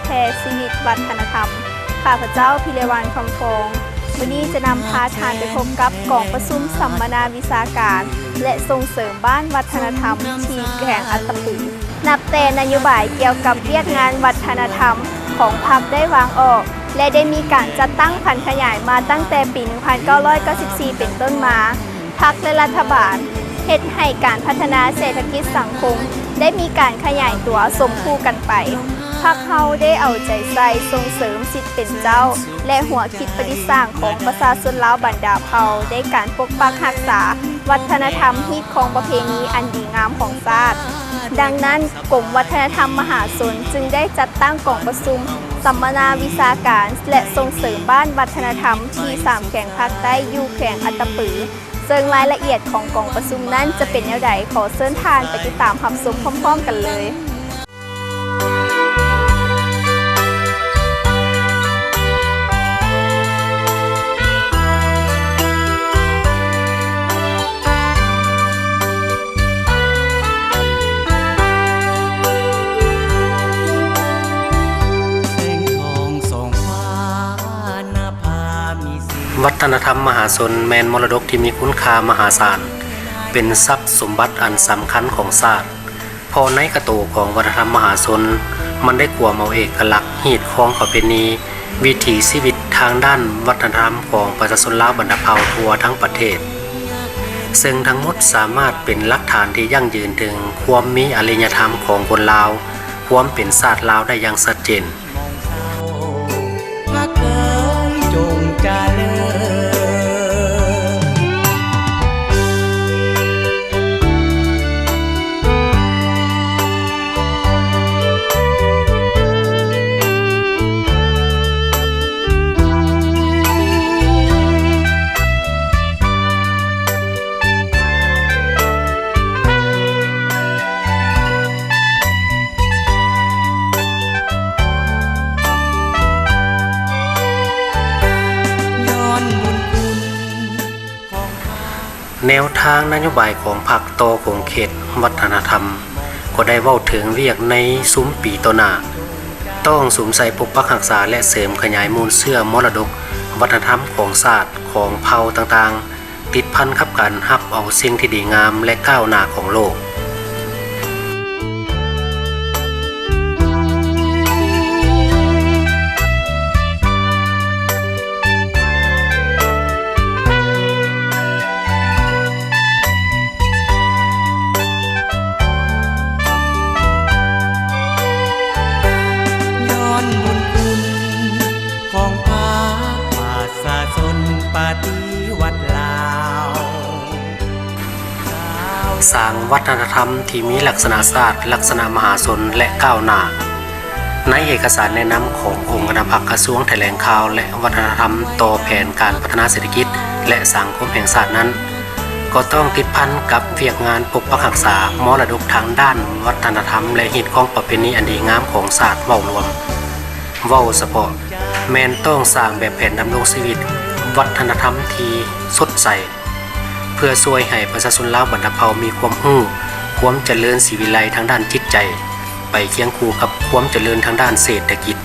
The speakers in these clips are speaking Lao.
ແຜ່ຊີວິດວັດທະນະທຳ. ຂ້າພະເຈົ້າ ພິໄລວັນ ຄຳຟອງ ມື້ນີ້ຈະນຳພາທ່ານໄປພົບກັບກອງປະຊຸມສຳມະນາວິຊາການ ແລະ ສົ່ງເສີມບ້ານວັດທະນະທຳທີ່ແຂວງອັດຕະປື. ນັບແຕ່ນະໂຍບາຍກ່ຽວກັບວຽກງານວັດທະນະທຳຂອງພັກໄດ້ວາງອອກ ແລະ ໄດ້ມີການຈັດຕັ້ງຜັນຂະຫຍາຍມາຕັ້ງແຕ່ປີໜຶ່ງພັນເກົ້າຮ້ອຍເກົ້າສິບສີ່ເປັນຕົ້ນມາ, ພັກ ແລະ ລັດຖະບານເຮັດໃຫ້ການພັດທະນາເສດຖະກິດສັງຄົມໄດ້ມີການຂະຫຍາຍຕົວສົມຄູ່ກັນໄປ. ພັກເຮົາໄດ້ເອົາໃຈໃສ່ສົ່ງເສີມສິດເປັນເຈົ້າ ແລະ ຫົວຄິດປະດິດສ້າງຂອງປະຊາຊົນລາວບັນດາເຜົ່າ ໃນການປົກປັກຮັກສາວັດທະນະທຳ, ຮີດຄອງປະເພນີອັນດີງາມຂອງຊາດ. ດັ່ງນັ້ນ, ກົມວັດທະນະທຳມະຫາຊົນຈຶ່ງໄດ້ຈັດຕັ້ງກອງປະຊຸມສຳມະນາວິຊາການ ແລະ ສົ່ງເສີມບ້ານວັດທະນະທຳທີ່ສາມແຂວງພາກໃຕ້ຢູ່ແຂວງອັດຕະປື. ເຊິ່ງລາຍລະອຽດຂອງກອງປະຊຸມນັ້ນຈະເປັນແນວໃດ, ຂໍເຊີນທ່ານໄປຕິດຕາມຮັບຊົມພ້ອມໆກັນເລີຍ. ວັດທະນະທຳມະຫາຊົນແມ່ນມໍລະດົກທີ່ມີຄຸນຄ່າມະຫາສານ, ເປັນຊັບສົມບັດອັນສຳຄັນຂອງຊາດ. ເພາະໃນກະໂຕຂອງວັດທະນະທຳມະຫາຊົນ, ມັນໄດ້ກວມເອົາເອກະລັກ, ຮີດຄອງປະເພນີ, ວິຖີຊີວິດທາງດ້ານວັດທະນະທຳຂອງປະຊາຊົນລາວບັນດາເຜົ່າທົ່ວທັງປະເທດ, ເຊິ່ງທັງໝົດສາມາດເປັນຫຼັກຖານທີ່ຢັ້ງຢືນເຖິງຄວາມມີອະລິຍະທຳຂອງຄົນລາວ, ຄວາມເປັນຊາດລາວໄດ້ຢ່າງຊັດເຈນ. ພັກເອີຍ ຈົ່ງຈະເລີນ. ແນວທາງນະໂຍບາຍຂອງພັກຕໍ່ຂົງເຂດວັດທະນະທຳ ກໍໄດ້ເວົ້າເຖິງວຽກໃນຊຸມປີຕໍ່ໜ້າ, ຕ້ອງສຸມໃສ່ປົກປັກຮັກສາ ແລະ ເສີມຂະຫຍາຍມູນເຊື້ອມໍລະດົກວັດທະນະທຳຂອງຊາດ, ຂອງເຜົ່າຕ່າງໆ, ຕິດພັນກັບການຮັບເອົາສິ່ງທີ່ດີງາມ ແລະ ກ້າວໜ້າຂອງໂລກ. ຍ້ອນບຸນຄຸນຂອງພາກປະຊາຊົນປະຕິວັດລາວ. ສ້າງວັດທະນະທຳທີ່ມີລັກສະນະຊາດ, ລັກສະນະມະຫາຊົນ ແລະ ກ້າວໜ້າ. ໃນເອກະສານແນະນຳຂອງອົງຄະນະພັກກະຊວງຖະແຫຼງຂ່າວ ແລະ ວັດທະນະທຳຕໍ່ແຜນການພັດທະນາເສດຖະກິດ ແລະ ສັງຄົມແຫ່ງຊາດນັ້ນ, ກໍຕ້ອງຕິດພັນກັບວຽກງານປົກປັກຮັກສາມໍລະດົກທາງດ້ານວັດທະນະທຳ ແລະ ຮີດຄອງປະເພນີອັນດີງາມຂອງຊາດເວົ້າລວມ. ເວົ້າສະເພາະ ແມ່ນຕ້ອງສ້າງແບບແຜນດຳລົງຊີວິດວັດທະນະທຳທີ່ສົດໃສ ເພື່ອຊ່ວຍໃຫ້ປະຊາຊົນລາວບັນດາເຜົ່າມີຄວາມຮູ້, ຄວາມຈະເລີນສີວິໄລທາງດ້ານຈິດໃຈ ໄປຄຽງຄູ່ກັບຄວາມຈະເລີນທາງດ້ານເສດຖະກິດ.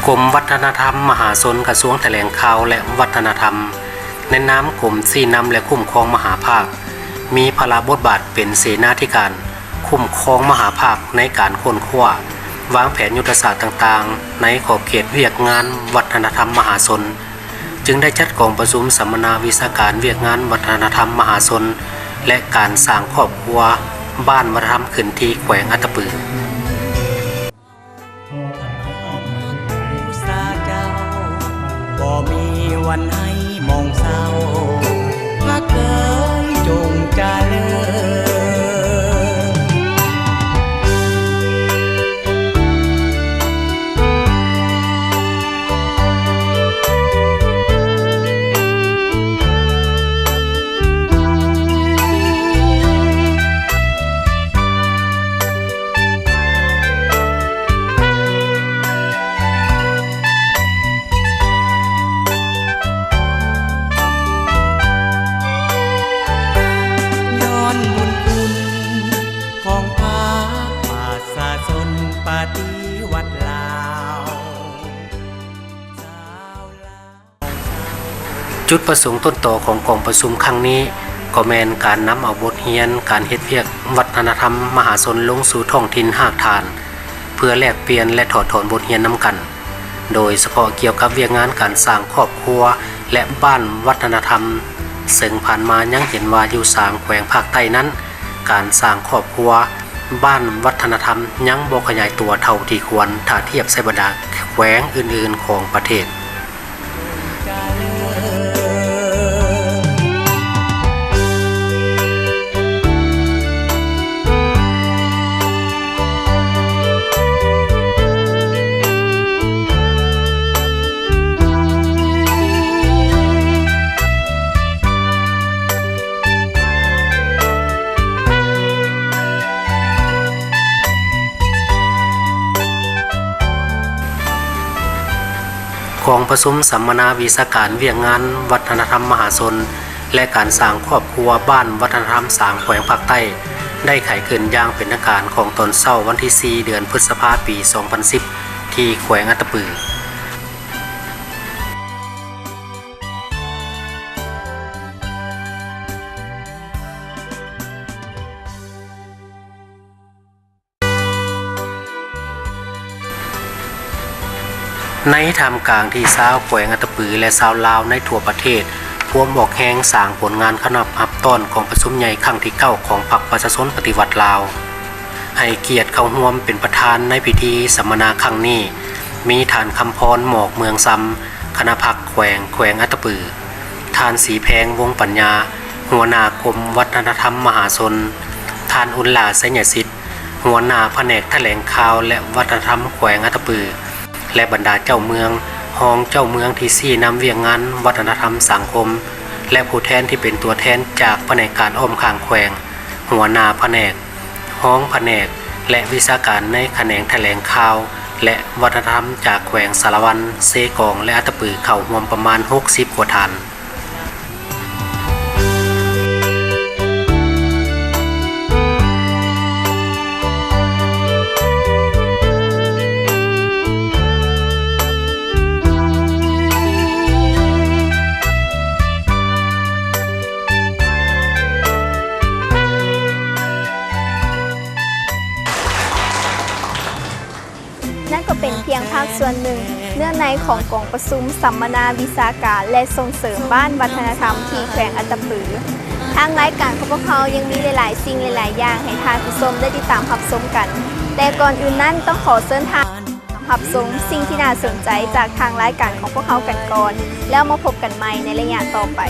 ກົມວັດທະນະທຳມະຫາຊົນ ກະຊວງຖະແຫຼງຂ່າວ ແລະ ວັດທະນະທຳ ໃນນາມກົມຊີ້ນຳ ແລະ ຄຸ້ມຄອງມະຫາພາກ ມີພາລະບົດບາດເປັນເສນາທິການ ຄຸ້ມຄອງມະຫາພາກໃນການຄົ້ນຄວ້າ, ວາງແຜນຍຸດທະສາດຕ່າງໆ ໃນຂອບເຂດວຽກງານວັດທະນະທຳມະຫາຊົນ, ຈຶ່ງໄດ້ຈັດກອງປະຊຸມສຳມະນາວິຊາການວຽກງານວັດທະນະທຳມະຫາຊົນ ແລະ ການສ້າງຄອບຄົວບ້ານວັດທະນະທຳຂຶ້ນທີ່ແຂວງອັດຕະປື. ສາເຈົ້າ ບໍ່ມີວັນໃຫ້ໝອງເສົ້າ ຮັກເອີຍ ຈົ່ງຈະເລີນ. ຍ້ອນບຸນຄຸນຂອງພາກປະຊາຊົນປະຕິວັດລາວ. ຈຸດປະສົງຕົ້ນຕໍຂອງກອງປະຊຸມຄັ້ງນີ້ ກໍແມ່ນການນຳເອົາບົດຮຽນການເຮັດວຽກວັດທະນະທຳມະຫາຊົນລົງສູ່ທ້ອງຖິ່ນຮາກຖານ ເພື່ອແລກປ່ຽນ ແລະ ຖອດຖອນບົດຮຽນນຳກັນ, ໂດຍສະເພາະກ່ຽວກັບວຽກງານການສ້າງຄອບຄົວ ແລະ ບ້ານວັດທະນະທຳ, ເຊິ່ງຜ່ານມາຍັງເຫັນວ່າຢູ່ສາມແຂວງພາກໃຕ້ນັ້ນ ການສ້າງຄອບຄົວ ບ້ານວັດທະນະທຳຍັງບໍ່ຂະຫຍາຍຕົວເທົ່າທີ່ຄວນ ຖ້າທຽບໃສ່ບັນດາແຂວງອື່ນໆຂອງປະເທດ. ກອງປະຊຸມສຳມະນາວິຊາການວຽກງານວັດທະນະທຳມະຫາຊົນ ແລະ ການສ້າງຄອບຄົວບ້ານວັດທະນະທຳສາມແຂວງພາກໃຕ້ ໄດ້ໄຂຂຶ້ນຢ່າງເປັນທາງການຂອງຕອນເຊົ້າວັນທີສີ່ ເດືອນພຶດສະພາ ປີສອງພັນສິບ ທີ່ແຂວງອັດຕະປື. ໃນທ່າມກາງທີ່ຊາວແຂວງອັດຕະປື ແລະ ຊາວລາວໃນທົ່ວປະເທດ ພວມອອກແຮງສ້າງຜົນງານເຂົ້າຮັບຮັບຕ້ອນກອງປະຊຸມໃຫຍ່ຄັ້ງທີເກົ້າຂອງພັກປະຊາຊົນປະຕິວັດລາວ, ໃຫ້ກຽດເຂົ້າຮ່ວມເປັນປະທານໃນພິທີສຳມະນາຄັ້ງນີ້ ມີທ່ານ ຄຳພອນ ໝອກເມືອງຊຳ ຄະນະພັກແຂວງ ແຂວງອັດຕະປື, ທ່ານ ສີແພງ ວົງປັນຍາ ຫົວໜ້າກົມວັດທະນະທຳມະຫາຊົນ, ທ່ານ ອຸ່ນຫຼ້າ ໄຊຍະສິດ ຫົວໜ້າພະແນກຖະແຫຼງຂ່າວ ແລະ ວັດທະນະທຳແຂວງອັດຕະປື ແລະ ບັນດາເຈົ້າເມືອງ, ຮອງເຈົ້າເມືອງທີ່ຊີ້ນຳວຽກງານວັດທະນະທຳສັງຄົມ ແລະ ຜູ້ແທນທີ່ເປັນຕົວແທນຈາກພະແນກການອ້ອມຂ້າງແຂວງ, ຫົວໜ້າພະແນກ, ຮອງພະແນກ ແລະ ວິຊາການໃນຂະແໜງຖະແຫຼງຂ່າວ ແລະ ວັດທະນະທຳຈາກແຂວງສາລະວັນ, ເຊກອງ ແລະ ອັດຕະປື ເຂົ້າຮ່ວມປະມານຫົກສິບກວ່າທ່ານ. ນັ້ນກໍເປັນພຽງພາກສ່ວນໜຶ່ງ ເນື້ອໃນຂອງກອງປະຊຸມສຳມະນາວິຊາການ ແລະ ສົ່ງເສີມບ້ານວັດທະນະທຳທີ່ແຂວງອັດຕະປື. ທາງລາຍການຂອງພວກເຮົາຍັງມີຫຼາຍໆສິ່ງຫຼາຍໆຢ່າງໃຫ້ທ່ານຜູ້ຊົມໄດ້ຕິດຕາມຮັບຊົມກັນ, ແຕ່ກ່ອນອື່ນນັ້ນຕ້ອງຂໍເຊີນທ່ານ ຮັບຊົມສິ່ງທີ່ໜ້າສົນໃຈຈາກທາງລາຍການຂອງພວກເຮົາກັນກ່ອນ, ແລ້ວມາພົບກັນໃໝ່ໃນໄລຍະຕໍ່ໄປ.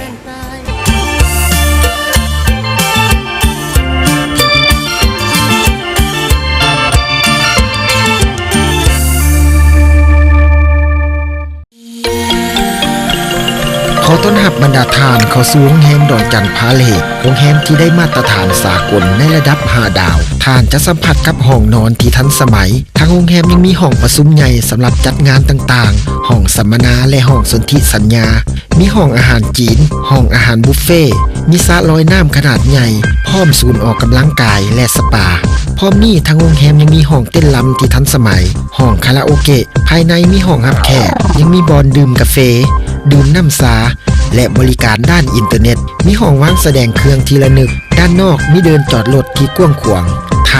ຂໍຕ້ອນຮັບບັນດາທ່ານເຂົ້າສູ່ໂຮງແຮມດອນຈັນພາເລດ, ໂຮງແຮມທີ່ໄດ້ມາດຕະຖານສາກົນໃນລະດັບຫ້າດາວ. ທ່ານຈະສຳຜັດກັບຫ້ອງນອນທີ່ທັນສະໄໝ, ທາງໂຮງແຮມຍັງມີຫ້ອງປະຊຸມໃຫຍ່ສຳລັບຈັດງານຕ່າງໆ, ຫ້ອງສຳມະນາ ແລະ ຫ້ອງສົນທິສັນຍາ, ມີຫ້ອງອາຫານຈີນ, ຫ້ອງອາຫານບຸບເຟ, ມີສະລອຍນ້ຳຂະໜາດໃຫຍ່, ພ້ອມສູນອອກກຳລັງກາຍ ແລະ ສະປາ. ພ້ອມນີ້, ທາງໂຮງແຮມຍັງມີຫ້ອງເຕັ້ນລຳທີ່ທັນສະໄໝ, ຫ້ອງຄາຣາໂອເກະ, ພາຍໃນມີຫ້ອງຮັບແຂກ, ຍັງມີບ່ອນດື່ມກາເຟ, ດື່ມນ້ຳຊາ ແລະ ບໍລິການດ້ານອິນເຕີເນັດ. ມີຫ້ອງວາງສະແດງເຄື່ອງທີ່ລະນຶກ. ດ້ານນອກມີເດີ່ນຈອດລົດທີ່ກວ້າງຂວາງ. ຖ້າ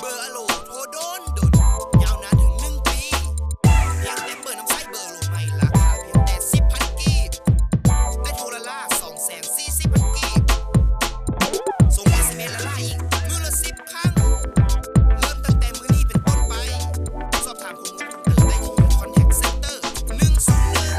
ເບີອາໂລ ໂທດົນດົນ ຍາວນານເຖິງໜຶ່ງປີ ພຽງແຕ່ເປີດນຳໃຊ້ເບີໂລໃໝ່ ລາຄາພຽງແຕ່ສິບພັນກີບ ແລະ ໂທລະລາ ສອງແສນສີ່ສິບພັນກີບ ສົ່ງເອສເອັມເອສລະລາອີກ ມື້ລະສິບຄັ້ງ ເລີ່ມຕັ້ງແຕ່ມື້ນີ້ເປັນຕົ້ນໄປ ສອບຖາມຂໍ້ມູນເພີ່ມເຕີມໄດ້ທີ່ Contact Center ໜຶ່ງສອງໜຶ່ງ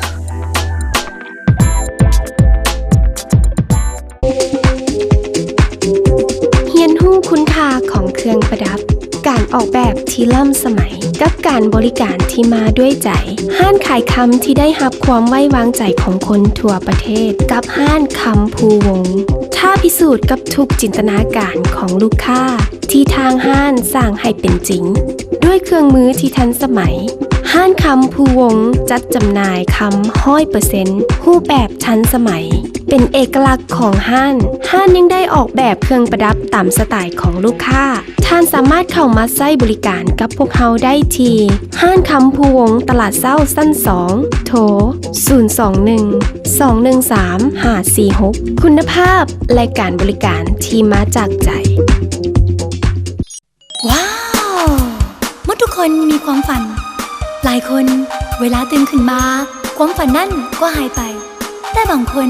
ຮຽນຮູ້ຄຸນຄ່າຂອງເຄື່ອງປະດັບ, ການອອກແບບທີ່ລ້ຳສະໄໝ ກັບການບໍລິການທີ່ມາດ້ວຍໃຈ. ຮ້ານຂາຍຄຳທີ່ໄດ້ຮັບຄວາມໄວ້ວາງໃຈຂອງຄົນທົ່ວປະເທດ ກັບຮ້ານຄຳພູວົງ ທ້າພິສູດກັບທຸກຈິນຕະນາການຂອງລູກຄ້າ ທີ່ທາງຮ້ານສ້າງໃຫ້ເປັນຈິງ ດ້ວຍເຄື່ອງມືທີ່ທັນສະໄໝ. ຮ້ານຄຳພູວົງຈັດຈຳໜ່າຍຄຳຮ້ອຍເປີເຊັນ ຮູບແບບທັນສະໄໝ ເປັນເອກະລັກຂອງຮ້ານ. ຮ້ານຍັງໄດ້ອອກແບບເຄື່ອງປະດັບຕາມສະໄຕຂອງລູກຄ້າ. ທ່ານສາມາດເຂົ້າມາໃຊ້ບໍລິການກັບພວກເຮົາໄດ້ທີ່ ຮ້ານຄຳພູວົງ ຕະຫຼາດເຊົ້າຊັ້ນສອງ ໂທ ສູນສອງໜຶ່ງ ສອງໜຶ່ງສາມ ຫ້າສີ່ຫົກ ຄຸນນະພາບ ແລະ ການບໍລິການທີ່ມາຈາກໃຈ. ວ້າວ! ມະນຸດທຸກຄົນມີຄວາມຝັນ. ຫຼາຍຄົນເວລາຕື່ນຂຶ້ນມາ ຄວາມຝັນນັ້ນກໍຫາຍໄປ. ແຕ່ບາງຄົນ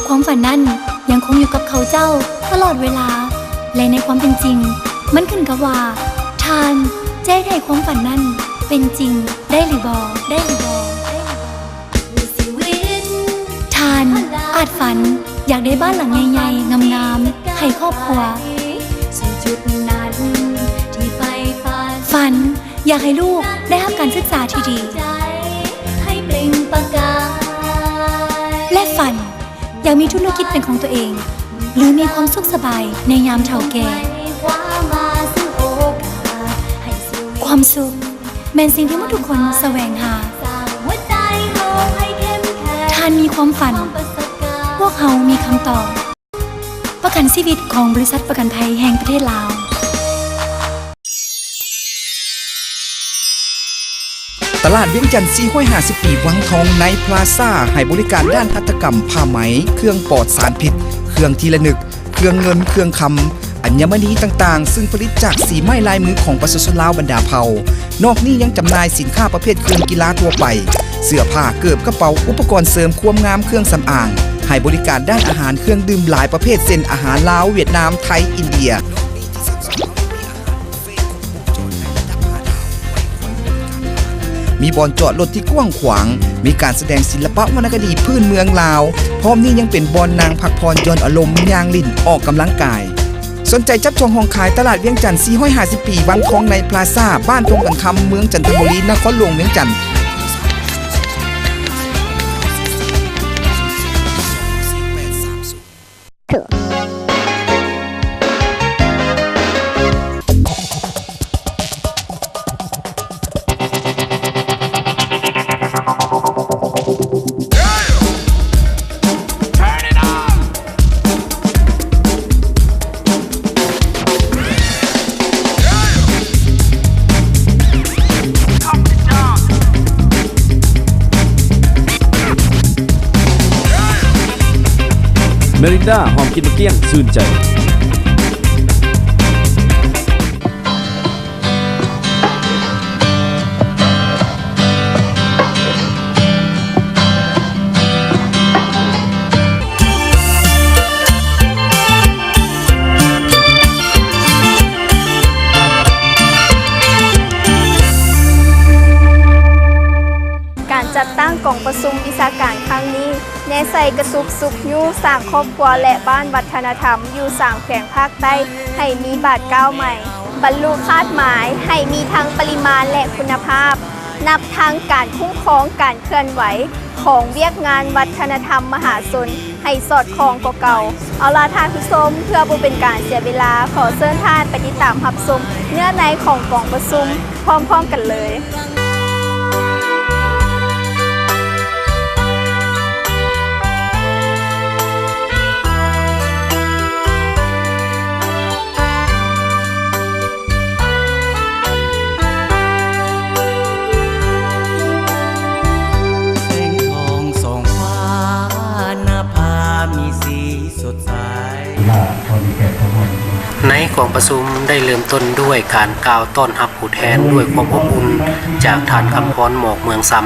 ຄວາມຝັນນັ້ນຍັງຄົງຢູ່ກັບເຂົາເຈົ້າຕະຫຼອດເວລາ ແລະ ໃນຄວາມເປັນຈິງ ມັນຂຶ້ນກັບວ່າທ່ານຈະເຮັດໃຫ້ຄວາມຝັນນັ້ນເປັນຈິງໄດ້ຫຼືບໍ່ ໄດ້ຫຼືບໍ່ ໄດ້ຫຼືບໍ່? ທ່ານອາດຝັນຢາກໄດ້ບ້ານຫຼັງໃຫຍ່ໆ ງາມໆ ໃຫ້ຄອບຄົວ. ຝັນຢາກໃຫ້ລູກໄດ້ຮັບການສຶກສາທີ່ດີ ແລະ ຝັນຢາກມີທຸລະກິດເປັນຂອງຕົວເອງ ຫຼື ມີຄວາມສຸກສະບາຍໃນຍາມເຖົ້າແກ່. ຄວາມສຸກແມ່ນສິ່ງທີ່ມະນຸດທຸກຄົນສະແຫວງຫາ. ທ່ານມີຄວາມຝັນ, ພວກເຮົາມີຄຳຕອບ. ປະກັນຊີວິດຂອງບໍລິສັດປະກັນໄພແຫ່ງປະເທດລາວ. ຕະຫຼາດວຽງຈັນສີ່ຮ້ອຍຫ້າສິບປີວັງທອງ ໃນພລາຊາ ໃຫ້ບໍລິການດ້ານຫັດຖະກຳ, ຜ້າໄໝ, ເຄື່ອງປອດສານພິດ, ເຄື່ອງທີ່ລະນຶກ, ເຄື່ອງເງິນ, ເຄື່ອງຄຳ, ອັນຍະມະນີຕ່າງໆ ຊຶ່ງຜະລິດຈາກສີໄມ້ລາຍມືຂອງປະຊາຊົນລາວບັນດາເຜົ່າ. ນອກນີ້ຍັງຈຳໜ່າຍສິນຄ້າປະເພດເຄື່ອງກິລາທົ່ວໄປ, ເສື້ອຜ້າ, ເກີບ, ກະເປົາ, ອຸປະກອນເສີມຄວາມງາມ, ເຄື່ອງສຳອາງ, ໃຫ້ບໍລິການດ້ານອາຫານ, ເຄື່ອງດື່ມຫຼາຍປະເພດ ເຊັ່ນ ອາຫານລາວ, ຫວຽດນາມ, ໄທ, ອິນເດຍ. ມີບ່ອນຈອດລົດທີ່ກວ້າງຂວາງ, ມີການສະແດງສິລະປະວັນນະຄະດີພື້ນເມືອງລາວ, ພ້ອມນີ້ຍັງເປັນບ່ອນນັ່ງພັກຜ່ອນຢ່ອນອາລົມ, ຍ່າງຫຼິ້ນ, ອອກກຳລັງກາຍ. ສົນໃຈຈັບຈອງຫ້ອງຂາຍຕະຫຼາດວຽງຈັນສີ່ຮ້ອຍຫ້າສິບປີວັງທອງ ໃນພລາຊາ ບ້ານທົ່ງກັນຄຳ ເມືອງຈັນທະບູລີ ນະຄອນຫຼວງວຽງຈັນ. ເມລິນດາ ຫອມກິ່ນມະກ້ຽງ ຊື່ນໃຈ. ການຈັດຕັ້ງກອງປະຊຸມວິຊາການຄັ້ງນີ້ ແນໃສ່ກະຕຸກຊຸກຍູ້ສ້າງຄອບຄົວ ແລະ ບ້ານວັດທະນະທຳຢູ່ສາມແຂວງພາກໃຕ້ໃຫ້ມີບາດກ້າວໃໝ່, ບັນລຸຄາດໝາຍໃຫ້ມີທັງປະລິມານ ແລະ ຄຸນນະພາບ, ນັບທັງການຄຸ້ມຄອງການເຄື່ອນໄຫວຂອງວຽກງານວັດທະນະທຳມະຫາຊົນໃຫ້ສອດຄ່ອງກວ່າເກົ່າ. ເອົາລະທ່ານຜູ້ຊົມ, ເພື່ອບໍ່ເປັນການເສຍເວລາ, ຂໍເຊີນທ່ານໄປຕິດຕາມຮັບຊົມເນື້ອໃນຂອງກອງປະຊຸມ ພ້ອມໆກັນເລີຍ. ແສງທອງສ່ອງຟ້າ ນະພາມີສີສົດໃສ. ໃນກອງປະຊຸມໄດ້ເລີ່ມຕົ້ນດ້ວຍການກ່າວຕ້ອນຮັບຜູ້ແທນດ້ວຍຄວາມອົບອຸ່ນຈາກທ່ານ ຄຳພອນ ໝອກເມືອງຊຳ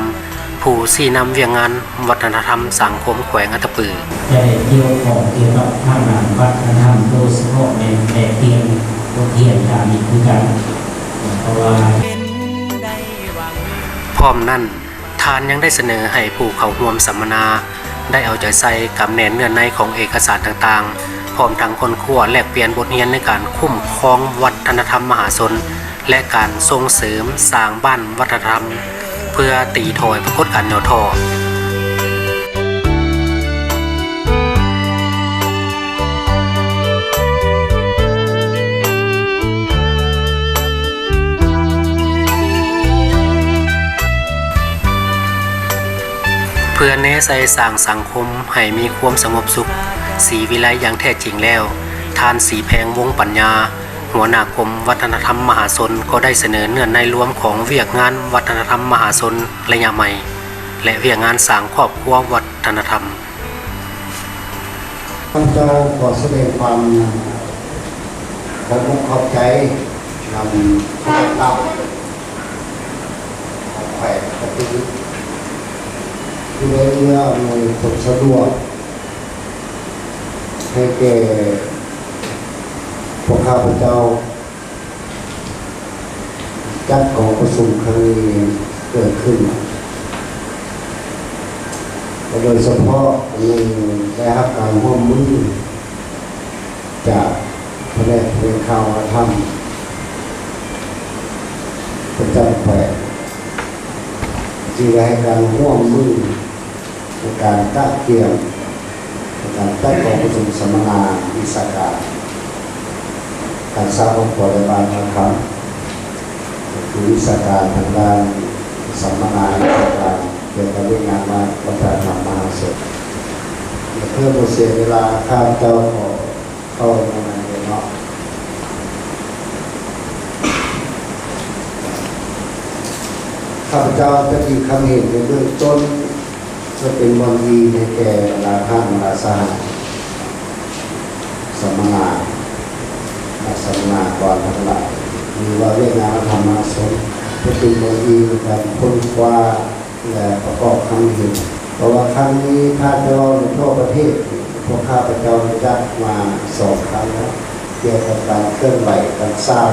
ຜູ້ຊີ້ນຳວຽກງານວັດທະນະທຳສັງຄົມແຂວງອັດຕະປື ຈະໄດ້ກ່ຽວຂ້ອງກ່ຽວກັບທາງດ້ານວັດທະນະທຳ ໂດຍສະເພາະແມ່ນແລກປ່ຽນບົດຮຽນດ້ານນີ້ຄືກັນ ເພາະວ່າ ພ້ອມນັ້ນ ທ່ານຍັງໄດ້ສະເໜີໃຫ້ຜູ້ເຂົ້າຮ່ວມສຳມະນາໄດ້ເອົາໃຈໃສ່ກຳແໜ້ນເນື້ອໃນຂອງເອກະສານຕ່າງໆ, ພ້ອມທັງຄົ້ນຄວ້າແລກປ່ຽນບົດຮຽນໃນການຄຸ້ມຄອງວັດທະນະທຳມະຫາຊົນ ແລະ ການສົ່ງເສີມສ້າງບ້ານວັດທະນະທຳ ເພື່ອຕີຖອຍປາກົດການຫຍໍ້ທໍ້. ເພື່ອແນໃສ່ສ້າງສັງຄົມໃຫ້ມີຄວາມສະຫງົບສຸກ, ສີວິໄລຢ່າງແທ້ຈິງແລ້ວ, ທ່ານ ສີແພງ ວົງປັນຍາ ຫົວໜ້າກົມວັດທະນະທຳມະຫາຊົນ ກໍໄດ້ສະເໜີເນື້ອໃນລວມຂອງວຽກງານວັດທະນະທຳມະຫາຊົນໄລຍະໃໝ່ ແລະ ວຽກງານສ້າງຄອບຄົວວັດທະນະທຳ. ຂ້າພະເຈົ້າຂໍສະແດງຄວາມຂອບອົກຂອບໃຈນຳຄະນະລາວຂອງແຂວງອັດຕະປື ທີ່ໄດ້ເອື້ອອຳນວຍຄວາມສະດວກໃຫ້ແກ່ພວກຂ້າພະເຈົ້າ ຈັດກອງປະຊຸມຄັ້ງນີ້ເກີດຂຶ້ນ ແລະ ໂດຍສະເພາະຍັງໄດ້ຮັບການຮ່ວມມືຈາກພະແນກຖະແຫຼງຂ່າວວັດທະນະທຳປະຈຳແຂວງ ທີ່ໄດ້ໃຫ້ການຮ່ວມມື ໃນການຕະກຽມ ໃນການຈັດກອງປະຊຸມສຳມະນາວິຊາການການສ້າງຄອບຄົວ ແລະ ບ້ານວັດທະນະທຳ ຄືວິຊາການທາງດ້ານສຳມະນາວິຊາການກ່ຽວກັບວຽກງານວັດທະນະທຳມະຫາຊົນ. ເພື່ອບໍ່ເສຍເວລາ ຂ້າພະເຈົ້າຂໍ ເຂົ້າໃນເນາະ ຂ້າພະເຈົ້າຈະມີຄຳເຫັນໃນເບື້ອງຕົ້ນ ເພື່ອເປັນບ່ອນອີງໃຫ້ແກ່ບັນດາທ່ານບັນດາສະຫາຍສຳມະນາ ນັກສຳມະນາກອນທັງຫຼາຍ ຫຼືວ່າວຽກງານທຳມະຊົນ ເພື່ອເປັນບ່ອນອີງໃນການຄົ້ນຄວ້າ ແລະ ປະກອບຄຳເຫັນ ເພາະວ່າຄັ້ງນີ້ຖ້າຈະເວົ້າໃນທົ່ວປະເທດ ພວກຂ້າພະເຈົ້າໄດ້ຈັດມາສອງຄັ້ງແລ້ວ ກ່ຽວກັບການເຄື່ອນໄຫວ ການສ້າງ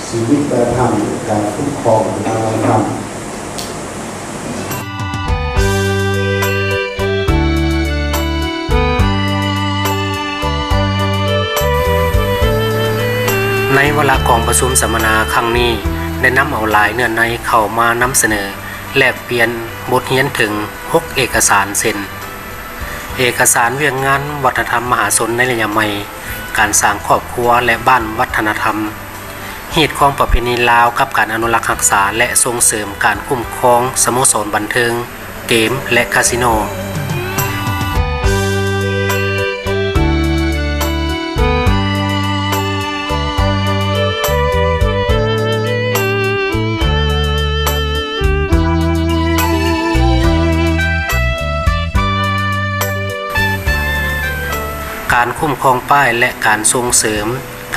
ຊີວິດວັດທະນະທຳ ການຄຸ້ມຄອງວັດທະນະທຳ. ໃນວາລະກອງປະຊຸມສຳມະນາຄັ້ງນີ້ ໄດ້ນຳເອົາຫຼາຍເນື້ອໃນເຂົ້າມານຳສະເໜີ ແລກປ່ຽນບົດຮຽນເຖິງຫົກເອກະສານ ເຊັ່ນ ເອກະສານວຽກງານວັດທະນະທຳມະຫາຊົນໃນໄລຍະໃໝ່, ການສ້າງຄອບຄົວ ແລະ ບ້ານວັດທະນະທຳ, ຮີດຄອງປະເພນີລາວກັບການອະນຸລັກຮັກສາ ແລະ ສົ່ງເສີມການຄຸ້ມຄອງສະໂມສອນບັນເທີງ, ເກມ ແລະ ຄາສິໂນ. ການຄຸ້ມຄອງປ້າຍ ແລະ ການສົ່ງເສີມ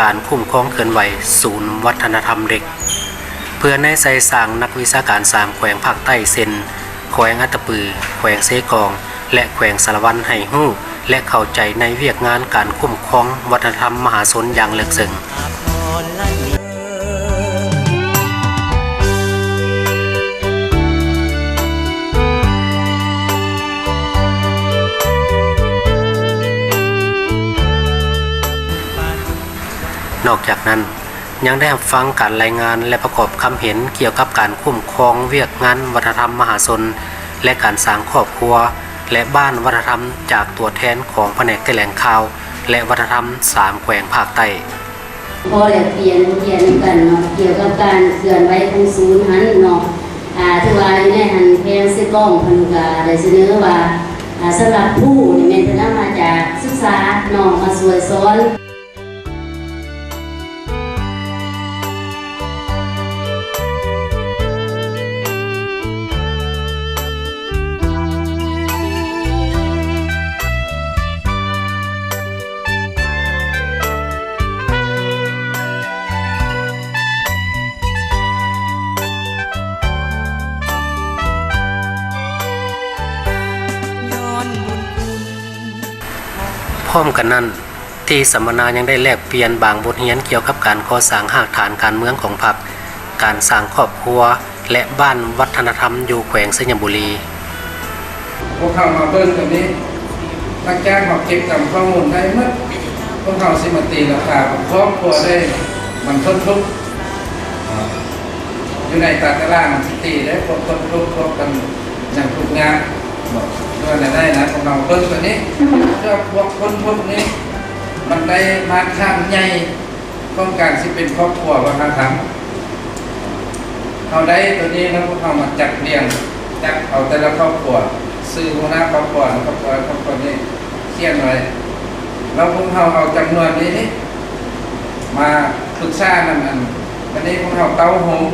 ການຄຸ້ມຄອງເຄື່ອນໄຫວສູນວັດທະນະທຳເດັກ ເພື່ອແນໃສ່ສ້າງນັກວິຊາການສາມແຂວງພາກໃຕ້ ເຊັ່ນ ແຂວງອັດຕະປື, ແຂວງເຊກອງ ແລະ ແຂວງສາລະວັນ ໃຫ້ຮູ້ ແລະ ເຂົ້າໃຈໃນວຽກງານການຄຸ້ມຄອງວັດທະນະທຳມະຫາຊົນຢ່າງເລິກເຊິ່ງ. ນອກຈາກນັ້ນ ຍັງໄດ້ຮັບຟັງການລາຍງານ ແລະ ປະກອບຄຳເຫັນກ່ຽວກັບການຄຸ້ມຄອງວຽກງານວັດທະນະທຳມະຫາຊົນ ແລະ ການສ້າງຄອບຄົວ ແລະ ບ້ານວັດທະນະທຳ ຈາກຕົວແທນຂອງພະແນກແຖລງຂ່າວ ແລະ ວັດທະນະທຳສາມແຂວງພາກໃຕ້. ຂໍແລກປ່ຽນບົດຮຽນນຳກັນເນາະ ກ່ຽວກັບການເຄື່ອນໄຫວຂອງສູນຫັ້ນເນາະ ອາ ຖືວ່າຢູ່ໃນຫັ້ນ ແຂວງເຊກອງເພິ່ນກະໄດ້ສະເໜີວ່າ ອາ ສຳລັບຄູນີ້ແມ່ນເພິ່ນເອົາມາຈາກສຶກສາເນາະ ມາຊ່ວຍສອນ. ພ້ອມກັນນັ້ນ ທີ່ສຳມະນາຍັງໄດ້ແລກປ່ຽນບາງບົດຮຽນກ່ຽວກັບການກໍ່ສ້າງຮາກຖານການເມືອງຂອງພັກ, ການສ້າງຄອບຄົວ ແລະ ບ້ານວັດທະນະທຳຢູ່ແຂວງໄຊຍະບູລີ. ພວກເຮົາມາເບິ່ງຕົງນີ້ ຫຼັງຈາກເຮົາເກັບກຳຂໍ້ມູນໄດ້ໝົດ ພວກເຮົາຊິມາຕີລາຄາຄອບຄົວໄດ້ ມັນທົນທຸກ ຢູ່ໃນຕາຕະລາງມັນຊິຕີໄດ້ ພວກຄົນທຸກ ພວກກັນຍັງທຸກຍາກ ເນາະ ເລື່ອງໃດໆນະ ພວກເຮົາເບິ່ງຕົວນີ້ ເພື່ອພວກຄົນທຸກນີ້ ມັນໄດ້ມາດຖານໃຫຍ່ຂອງການຊິເປັນຄອບຄົວວັດທະນະທຳ. ເຮົາໄດ້ຕົວນີ້ແລ້ວ ພວກເຮົາມາຈັດລຽງ ຈັດເອົາແຕ່ລະຄອບຄົວ ຊື່ຫົວໜ້າຄອບຄົວ ຄອບຄົວ ຄອບຄົວນີ້ຂຽນໄວ້ ແລ້ວພວກເຮົາເອົາຈຳນວນນີ້ ນີ້ ມາປຶກສານຳ ອັນ ບັດນີ້ພວກເຮົາເຕົ້າໂຮມ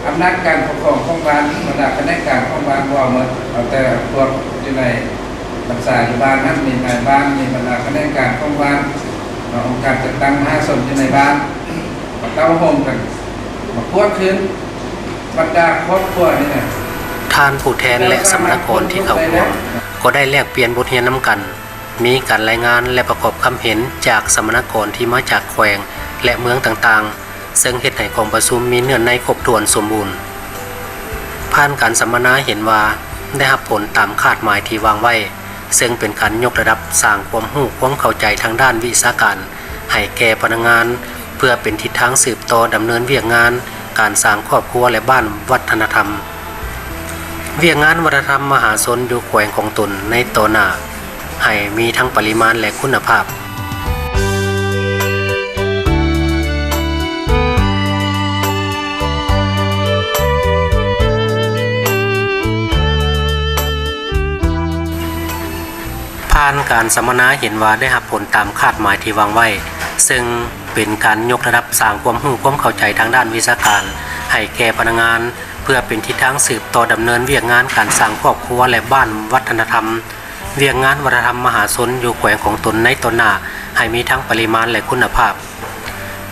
ອຳນາດການປົກຄອງຂອງບ້ານ ບັນດາຂະແໜງການຂອງບ້ານ ບໍ່ເອົາໝົດ ເອົາແຕ່ພວກຢູ່ໃນບັນຊາຢູ່ບ້ານນັ້ນ ມີນາຍບ້ານ ມີບັນດາຂະແໜງການຂອງບ້ານ ແລະ ອົງການຈັດຕັ້ງມະຫາຊົນຢູ່ໃນບ້ານ ມາເຕົ້າໂຮມກັນ ມາກວດຄືນບັນດາຄອບຄົວນີ້ນະ. ທ່ານຜູ້ແທນ ແລະ ສຳມະນາກອນທີ່ເຂົ້າຮ່ວມ ກໍໄດ້ແລກປ່ຽນບົດຮຽນນຳກັນ. ມີການລາຍງານ ແລະ ປະກອບຄຳເຫັນຈາກສຳມະນາກອນທີ່ມາຈາກແຂວງ ແລະ ເມືອງຕ່າງໆ ເຊິ່ງເຮັດໃຫ້ກອງປະຊຸມມີເນື້ອໃນຄົບຖ້ວນສົມບູນ. ຜ່ານການສຳມະນາເຫັນວ່າໄດ້ຮັບຜົນຕາມຄາດໝາຍທີ່ວາງໄວ້, ເຊິ່ງເປັນການຍົກລະດັບສ້າງຄວາມຮູ້ຄວາມເຂົ້າໃຈທາງດ້ານວິຊາການໃຫ້ແກ່ພະນັກງານ ເພື່ອເປັນທິດທາງສືບຕໍ່ດຳເນີນວຽກງານການສ້າງຄອບຄົວ ແລະ ບ້ານວັດທະນະທຳ. ວຽກງານວັດທະນະທຳມະຫາຊົນຢູ່ແຂວງຂອງຕົນໃນຕໍ່ໜ້າ ໃຫ້ມີທັງປະລິມານ ແລະ ຄຸນນະພາບ. ຜ່ານການສຳມະນາເຫັນວ່າໄດ້ຮັບຜົນຕາມຄາດໝາຍທີ່ວາງໄວ້, ເຊິ່ງເປັນການຍົກລະດັບສ້າງຄວາມຮູ້ຄວາມເຂົ້າໃຈທາງດ້ານວິຊາການໃຫ້ແກ່ພະນັກງານ ເພື່ອເປັນທິດທາງສືບຕໍ່ດຳເນີນວຽກງານການສ້າງຄອບຄົວ ແລະ ບ້ານວັດທະນະທຳ, ວຽກງານວັດທະນະທຳມະຫາຊົນຢູ່ແຂວງຂອງຕົນໃນຕໍ່ໜ້າໃຫ້ມີທັງປະລິມານ ແລະ ຄຸນນະພາບ.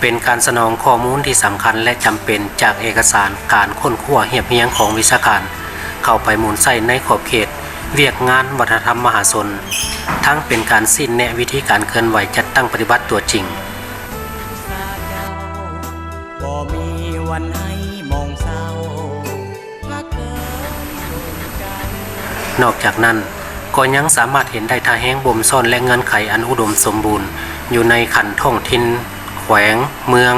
ເປັນການສະໜອງຂໍ້ມູນທີ່ສຳຄັນ ແລະ ຈຳເປັນຈາກເອກະສານການຄົ້ນຄວ້າຮຽບຮຽງຂອງວິຊາການ ເຂົ້າໄປໝູນໃຊ້ໃນຂອບເຂດວຽກງານວັດທະນະທຳມະຫາຊົນ, ທັງເປັນການຊີ້ແນະວິທີການເຄື່ອນໄຫວຈັດຕັ້ງປະຕິບັດຕົວຈິງ. ນອກຈາກນັ້ນ, ກໍຍັງສາມາດເຫັນໄດ້ທ່າແຮງບົ່ມຊ້ອນ ແລະ ເງື່ອນໄຂອັນອຸດົມສົມບູນຢູ່ໃນຂັ້ນທ້ອງຖິ່ນ, ແຂວງ, ເມືອງ,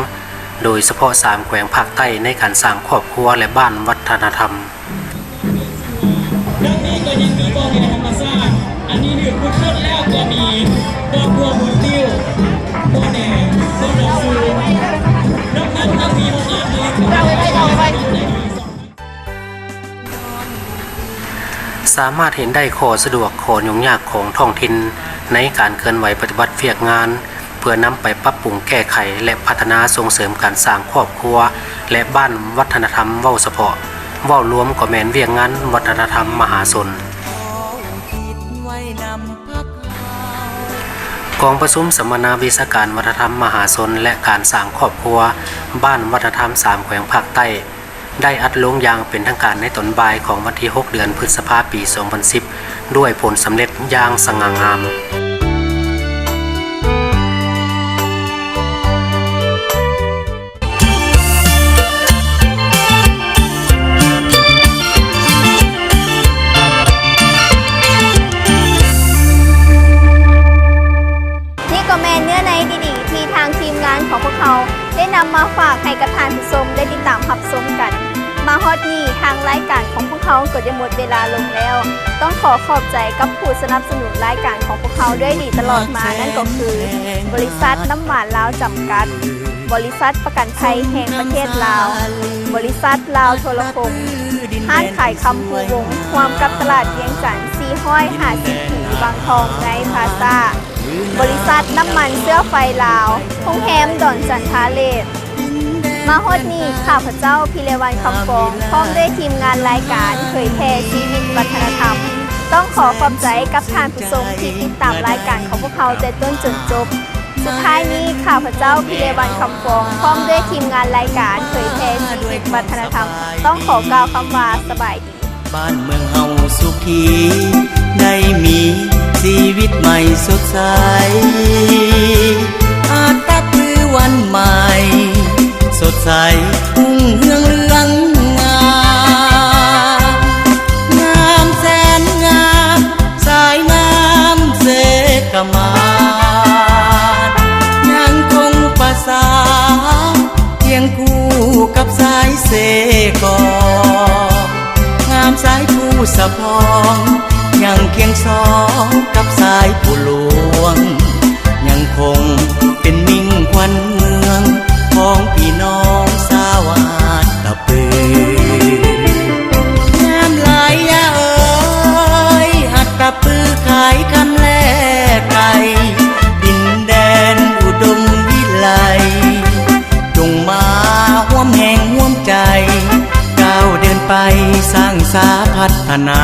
ໂດຍສະເພາະສາມແຂວງພາກໃຕ້ໃນການສ້າງຄອບຄົວ ແລະ ບ້ານວັດທະນະທຳ. ດັ່ງນີ້ກໍຍັງມີບໍ່ແດ່ທຳມະຊາດ ອັນນີ້ຖືກຂຸດຄົ້ນແລ້ວກໍມີບໍ່ທົ່ວໝົດຕິ້ວ, ບໍ່ແດ່, ບໍ່ດອກຊູ. ນອກນັ້ນກໍມີໂຮງງານຜະລິດ ສາມາດເຫັນໄດ້ຂໍ້ສະດວກ, ຂໍ້ຫຍຸ້ງຍາກຂອງທ້ອງຖິ່ນໃນການເຄື່ອນໄຫວປະຕິບັດວຽກງານ ເພື່ອນຳໄປປັບປຸງແກ້ໄຂ ແລະ ພັດທະນາສົ່ງເສີມການສ້າງຄອບຄົວ ແລະ ບ້ານວັດທະນະທຳເວົ້າສະເພາະ, ເວົ້າລວມກໍແມ່ນວຽກງານວັດທະນະທຳມະຫາຊົນ. ກອງປະຊຸມສຳມະນາວິຊາການວັດທະນະທຳມະຫາຊົນ ແລະ ການສ້າງຄອບຄົວ ບ້ານວັດທະນະທຳສາມແຂວງພາກໃຕ້ ໄດ້ອັດລົງຢ່າງເປັນທາງການໃນຕອນບ່າຍຂອງວັນທີຫົກ ເດືອນພຶດສະພາ ປີສອງພັນສິບ ດ້ວຍຜົນສຳເລັດຢ່າງສະຫງ່າງາມ. ນີ້ກໍແມ່ນເນື້ອໃນດີໆ ທີ່ທາງທີມງານຂອງພວກເຮົາ ຕ້ອງຂໍຂອບໃຈກັບຜູ້ສະໜັບສະໜູນລາຍການຂອງພວກເຮົາດ້ວຍດີຕະຫຼອດມາ, ນັ້ນກໍຄື ບໍລິສັດນ້ຳມັນລາວຈຳກັດ, ບໍລິສັດປະກັນໄພແຫ່ງປະເທດລາວ, ບໍລິສັດລາວໂທລະຄົມ, ຮ້ານຂາຍຄຳພູວົງ ຮ່ວມກັບຕະຫຼາດວຽງຈັນສີ່ຮ້ອຍຫ້າສິບປີ ວັງທອງໃນພລາຊາ, ບໍລິສັດນ້ຳມັນເຊື້ອໄຟລາວ, ໂຮງແຮມດອນຈັນທາເລດ. ມາຮອດນີ້ ຂ້າພະເຈົ້າ ພິໄລວັນ ຄຳຟອງ ພ້ອມດ້ວຍທີມງານລາຍການເຜີຍແຜ່ຊີວິດວັດທະນະທຳ ຕ້ອງຂໍຂອບໃຈກັບທ່ານຜູ້ຊົມທີ່ຕິດຕາມລາຍການຂອງພວກເຮົາແຕ່ຕົ້ນຈົນຈົບ. ສຸດທ້າຍນີ້ ຂ້າພະເຈົ້າ ພິໄລວັນ ຄຳຟອງ ພ້ອມດ້ວຍທີມງານລາຍການເຜີຍແຜ່ຊີວິດວັດທະນະທຳ ຕ້ອງຂໍກ່າວຄຳວ່າ ສະບາຍດີ. ບ້ານເມືອງເຮົາສຸຂີ ໄດ້ມີຊີວິດໃໝ່ສົດໃສ ອາດຕະປືວັນໃໝ່ ສົດໃສຮຸ່ງເຮືອງເຫຼືອງງາມ ງາມແສນງາມ ສາຍງາມເສກະມານ ຍັງຄົງປະສານ ຄຽງຄູ່ກັບສາຍເສກອງ ງາມສາຍພູສະພອງ ຍັງຄຽງສອງກັບສາຍພູຫຼວງ ຍັງຄົງເປັນມິ່ງຂວັນເມືອງ ຂອງພີ່ນ້ອງຊາວອັດຕະປື. ງາມຫຼາຍຢ່າເອີຍ ອັດຕະປືຂາຍຄຳແລກໄກ່ ດິນແດນອຸດົມວິໄລ ຈົ່ງມາຮ່ວມແຮງຮ່ວມໃຈ ກ້າວເດີນໄປສ້າງສາພັດທະນາ.